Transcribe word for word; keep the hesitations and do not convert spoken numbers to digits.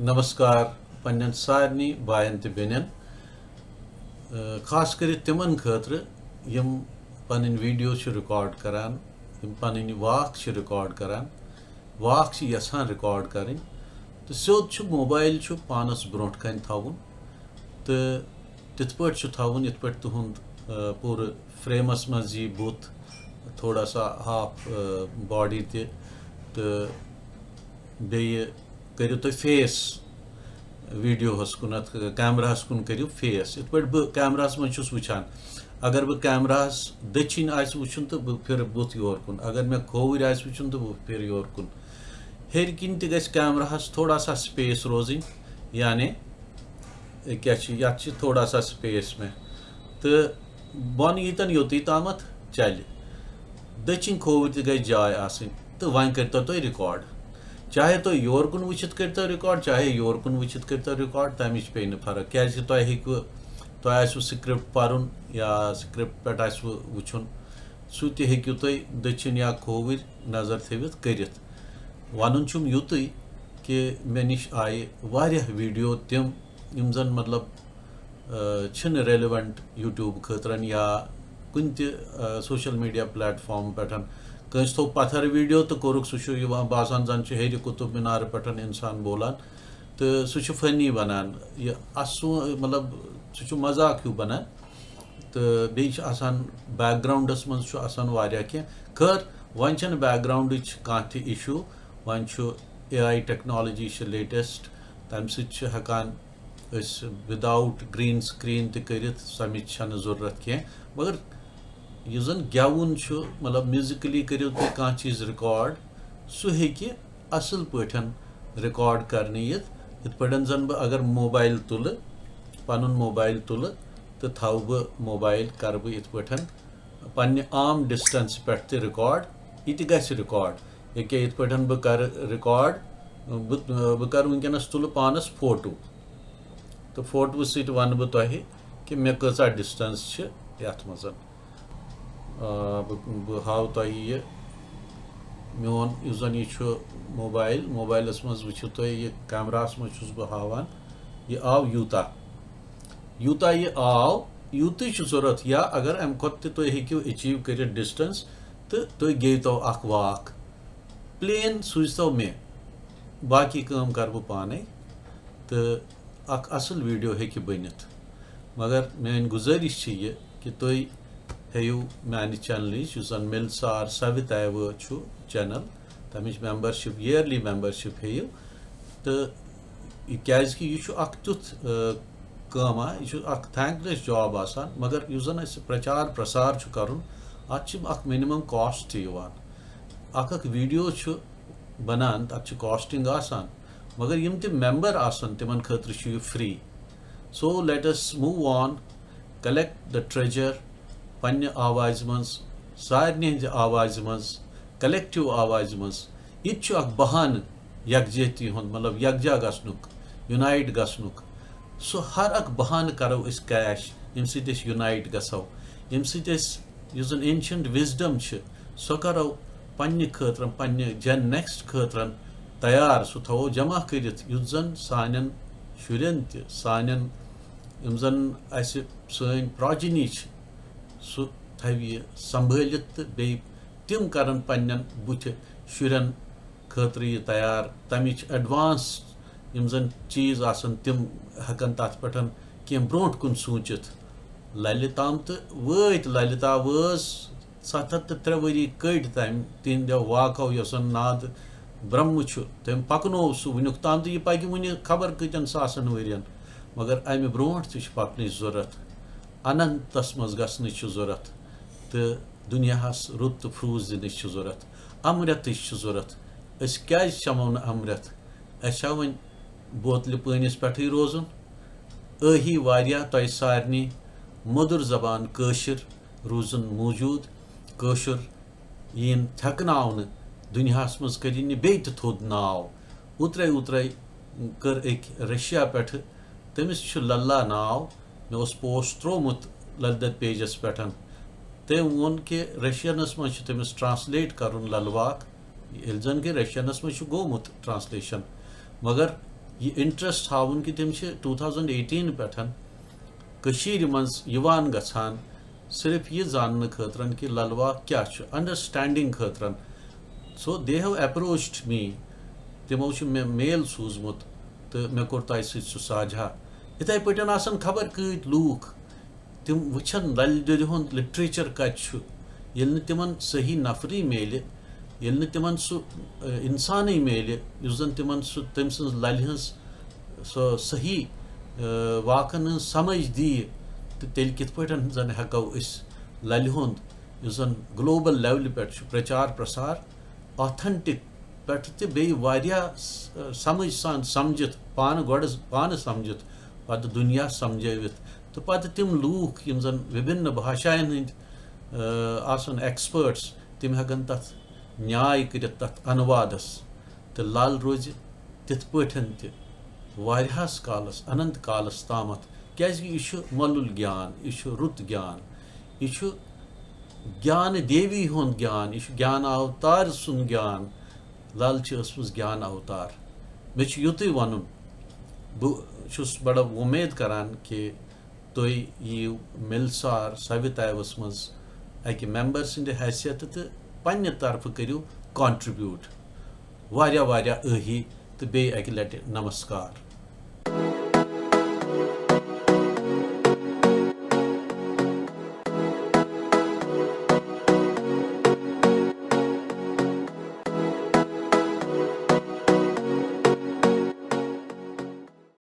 نمسکار پننٮ۪ن سارنٕے باین تہٕ بیٚنٮ۪ن، اہ، خاص کٔرِتھ تِمن خٲطرٕ یِم پنٕنۍ ویڈیو چھِ ریکارڈ کران، یِم پنٕنۍ واک چھِ ریکارڈ کران، واک چھِ یژھان ریکارڈ کرٕنۍ، تہٕ سیوٚد چھُ موبایل چھُ پانس برونٛٹھ کنہِ تھاوُن، تہٕ تِتھ پٲٹھۍ چھُ تھاوُن یِتھ پٲٹھۍ تُہُنٛد، اہ، پوٗرٕ فریمس منٛز یی بُتھ، تھوڑا سا ہاف، اہ، باڈی تہِ، تہٕ بیٚیہِ کٔرِو تُہۍ فیس ویڈیوہَس کُنَتھ، کیمراہَس کُن کٔرِو فیس۔ یِتھ پٲٹھۍ بہٕ کیمراہَس منٛز چھُس وٕچھان، اگر بہٕ کیمراہَس دٔچھِنۍ آسہِ وٕچھُن تہٕ بہٕ پھِرٕ بُتھ یور کُن، اگر مےٚ کھووُرۍ آسہِ وٕچھُن تہٕ بہٕ پھِرٕ یور کُن۔ ہیٚرِ کِنۍ تہِ گژھِ کیمراہَس تھوڑا سا سپیس روزٕنۍ، یعنی کیٛاہ چھِ، یَتھ چھِ تھوڑا سا سپیس مےٚ۔ تہٕ بۄنہٕ ییٖتٮ۪ن یوٚتُے تامَتھ چَلہِ۔ دٔچھِنۍ کھووُر تہِ گژھِ جاے آسٕنۍ۔ تہٕ وۄنۍ کٔرۍتو تُہۍ ریکارڈ۔ چاہے تُہۍ یور کُن وٕچھِتھ کٔرۍتو ریکارڈ، چاہے یور کُن وٕچھِتھ کٔرۍتو ریکارڈ، تَمِچ پیٚیہِ نہٕ فرق۔ کیٛازِکہِ تۄہہِ ہیٚکِوٕ، تۄہہِ آسِوٕ سکرپٹ پَرُن یا سکرپٹ پٮ۪ٹھ آسِوٕ وٕچھُن، سُہ تہِ ہیٚکِو تُہۍ دٔچھِنۍ یا کھووٕرۍ نظر تھٲوِتھ کٔرِتھ۔ وَنُن چھُم یُتُے کہِ مےٚ نِش آیہِ واریاہ ویٖڈیو تِم، یِم زَن مطلب، آ، چھِنہٕ ریلیونٹ یوٗٹیوب خٲطرٕ یا کُنہِ تہِ، آ، سوشل میڈیا پلیٹ فارم پٮ۪ٹھ۔ کٲنٛسہِ تھوٚو پتھر ویڈیو تہٕ کوٚرُکھ، سُہ چھُ یِوان باسان زن چھُ ہیٚرِ قطب مینار پٮ۪ٹھ انسان بولان۔ تہٕ سُہ چھُ فنی بنان، یہِ اصو-، مطلب، سُہ چھُ مذاق ہیوٗ بنان۔ تہٕ بیٚیہِ چھِ آسان بیک گراؤنڈس منٛز چھُ آسان واریاہ کینٛہہ۔ خٲر، وۄنۍ چھَنہٕ بیک گراؤنڈٕچ کانٛہہ تہِ ایشو، وۄنۍ چھُ اے آی ٹیکنالوجی چھِ لیٹسٹ، تَمہِ سۭتۍ چھِ ہٮ۪کان أسۍ وداؤٹ گرین سکرین تہِ کٔرِتھ، سمٕچ چھنہٕ ضروٗرت کینٛہہ۔ مگر یُس زن گٮ۪وُن چھُ، مطلب، میوزیکلی کٔرِو تُہۍ کانٛہہ چیٖز ریکارڈ، سُہ ہیٚکہِ اصل پٲٹھۍ ریکارڈ کرنہٕ یِتھ۔ یِتھ پٲٹھۍ زن بہٕ اگر موبایل تُلہٕ، پنُن موبایل تُلہٕ تہٕ تھاوٕ بہٕ موبایل، کرٕ بہٕ یِتھ پٲٹھۍ پننہِ عام ڈسٹنس پٮ۪ٹھ تہِ ریکارڈ، یہِ تہِ گژھِ ریکارڈ۔ ییٚکیٛاہ یِتھ پٲٹھۍ بہٕ کرٕ ریکارڈ، بہٕ، بہٕ کرٕ وٕنکیٚنس تُلہٕ پانس فوٹو۔ تہٕ فوٹوٕ سۭتۍ وَنہٕ بہٕ تۄہہِ کہِ مےٚ کۭژاہ ڈِسٹَنٕس چھِ یَتھ منٛز۔ آ، بہٕ، بہٕ ہاوٕ تۄہہِ یہِ میون یُس زَن یہِ چھُ موبایِل، موبایِلَس منٛز وٕچھِو تُہۍ، یہِ کیمراہَس منٛز چھُس بہٕ ہاوان، یہِ آو یوٗتاہ، یوٗتاہ یہِ آو، یوٗتُے چھُ ضوٚرَتھ۔ یا اگر اَمہِ کھۄتہٕ تہِ تُہۍ ہیٚکِو ایچیٖو کٔرِتھ ڈِسٹَنٕس، تہٕ تُہۍ گیٚیتو اَکھ واک۔ پلین سوٗزتو مےٚ، باقٕے کٲم کَرٕ بہٕ پانَے۔ تہٕ اکھ اصل ویڈیو ہیٚکہِ بٔنِتھ۔ مگر میٲنۍ گُزٲرِش چھِ یہِ کہِ تُہۍ ہیٚیِو میانہِ چینلٕچ، یُس زن مِلسار سوِتایوٕ چھُ چینل، تَمِچ ممبرشپ، ایئرلی ممبرشپ ہیٚیِو۔ تہٕ یہِ، کیازِ کہِ یہِ چھُ اکھ تیُتھ، آ، کٲم، آ، یہِ چھُ اکھ تھینکلیس جاب آسان، مگر یُس زن اَسہِ پرچار پرسار چھُ کرُن، اتھ چھِ اکھ منیمم کاسٹ تہِ یِوان۔ اکھ اکھ ویڈیو چھُ بنان، تتھ چھِ کاسٹنگ آسان، مگر یِم تہِ ممبر آسن، تِمن خٲطرٕ چھُ یہِ free. So let us move on, collect the treasure پننہِ آوازِ منٛز، سارنٕے ہٕنٛزِ آوازِ منٛز، کلیکٹیو آوازِ منٛز۔ یہِ تہِ چھُ اکھ بہانہٕ یکجہتی ہُنٛد، مطلب، یکجا گژھنُک، یونائٹ گژھنُک۔ سُہ ہر اکھ بہانہٕ کرو أسۍ کیش، ییٚمہِ سۭتۍ أسۍ یونائٹ گژھو، ییٚمہِ سۭتۍ أسۍ یُس زن ancient wisdom چھِ، سۄ کرو پننہِ خٲطرٕ، پننہِ جن نیکسٹ خٲطرٕ تیار، سُہ تھاوو جمع کٔرِتھ، یُتھ زن سانٮ۪ن شُرٮ۪ن تہِ، سانٮ۪ن یِم زن اسہِ سٲنۍ پراجنی چھِ، سُہ تھاوِ یہِ سنبھٲلِتھ تہٕ بیٚیہِ تِم کرن پننٮ۪ن بُتھِ شُرٮ۪ن خٲطرٕ یہِ تیار، تَمِچ ایڈوانس یِم زَن چیٖز آسَن، تِم ہٮ۪کَن تَتھ پٮ۪ٹھ کینٛہہ برونٛٹھ کُن سوٗنٛچِتھ۔ لَلہِ تام تہٕ وٲتۍ، لَلہِ تا وٲژ ستھ ہَتھ تہٕ ترٛےٚ ؤری، کٔڑۍ تَمہِ، تِہِنٛدیو واکو یۄس زَن ناد برٛہمہٕ چھُ، تٔمۍ پَکنوو سُہ وٕنیُک تام تہٕ یہِ پَکہِ وٕنہِ خبر کۭتٮ۪ن ساسَن ؤرِین۔ مگر اَمہِ برونٛٹھ تہِ چھِ پَکنٕچ ضوٚرَتھ۔ اننتَس منٛز گژھنٕچ چھِ ضوٚرَتھ تہٕ دُنیاہَس رُت تہٕ پھرٛوٗس دِنٕچ چھِ ضوٚرَتھ۔ امرتٕچ چھِ ضوٚرَتھ۔ أسۍ کیٛازِ چٮ۪مو نہٕ امرت؟ اَسہِ چھا وۄنۍ بوتلہِ پٲنِس پٮ۪ٹھٕے روزُن؟ ٲہی واریاہ تۄہہِ سارنٕے مٔدٕر زبان کٲشِر روٗزٕن موٗجوٗد۔ کٲشُر یِن تھٮ۪کناونہٕ، دُنیاہَس منٛز کٔرِن یہِ بیٚیہِ تہِ تھوٚد ناو۔ اوترَے اوترَے کٔر أکۍ رشیا پٮ۪ٹھٕ، تٔمِس چھُ للہ ناو، مےٚ اوس پوسٹ ترٛوومُت لل دٮ۪د پیجَس پٮ۪ٹھ۔ تٔمۍ ووٚن کہِ رشیَنَس منٛز چھُ تٔمِس ٹرانسلیٹ کَرُن للواک، ییٚلہِ زَن کہِ رشیَنَس منٛز چھُ گوٚمُت ٹرانسلیشن، مگر یہِ انٹرسٹ ہاوُن کہِ تِم چھِ ٹوٗ تھاوزنڈ ایٹیٖن پٮ۪ٹھ کٔشیٖرِ منٛز یِوان گژھان، صرف یہِ زاننہٕ خٲطرٕ کہِ للوا کیٛاہ چھُ، انڈرسٹینڈنگ خٲطرٕ۔ So they have approached me، تِمو چھُ مےٚ میل سوٗزمُت تہٕ مےٚ کوٚر تۄہہِ سۭتۍ سُہ ساجھا۔ یِتھے پٲٹھۍ آسن خبر کۭتۍ لوٗکھ، تِم وٕچھن للِ دٮ۪دِ ہُنٛد لٹریچر کتہِ چھُ۔ ییٚلہِ نہٕ تِمن صحیح نفری میلہِ، ییٚلہِ نہٕ تِمن سُہ، ٲ، انسانٕے میلہِ، یُس زن تِمن سُہ، تٔمۍ سٕنٛز للہِ ہٕنٛز سۄ صحیح، ٲ، واقعن ہٕنٛز سمجھ دِیہِ، تہٕ تیٚلہِ کِتھ پٲٹھۍ زن ہٮ۪کو أسۍ للہِ ہُنٛد، یُس زن گلوبل لیولہِ پٮ۪ٹھ چھُ پرچار پرسار، آتھنٹک پٮ۪ٹھ تہِ بیٚیہِ واریاہ س-، سمجھ سان سمجھِتھ، پانہٕ گۄڈٕ پانہٕ سمجھِتھ، پتہٕ دُنیا سمجھٲوِتھ، تہٕ پتہٕ تِم لوٗکھ یِم زن وِبھِنن بھاشاین ہٕنٛدۍ، ٲ، آسن ایکسپٲرٹس، تِم ہٮ۪کن تتھ نیاے کٔرِتھ، تتھ انوادس، تہٕ لل روزِ تِتھ پٲٹھۍ تہِ واریاہس کالس، اننت کالس تامتھ، کیازِ کہِ یہِ چھُ مۄلُل گیان، یہِ چھُ رُت گیان، یہِ چھُ گیان دیوی ہُنٛد گیان، یہِ چھُ گیان اوتار سُنٛد گیان۔ لل چھِ ٲسمٕژ گیان اوتار۔ مےٚ چھُ یُتُے وَنُن، بہٕ چھُس بڑٕ وۄمید کران کہِ تُہۍ یِیِو مِلسار سویتایوس منٛز اَکہِ ممبر سٕنٛدِ حیثیتہٕ تہٕ پننہِ طرفہٕ کٔرِو contribute۔ واریاہ واریاہ ٲہی تہٕ بیٚیہِ اَکہِ لٹہِ نمسکار۔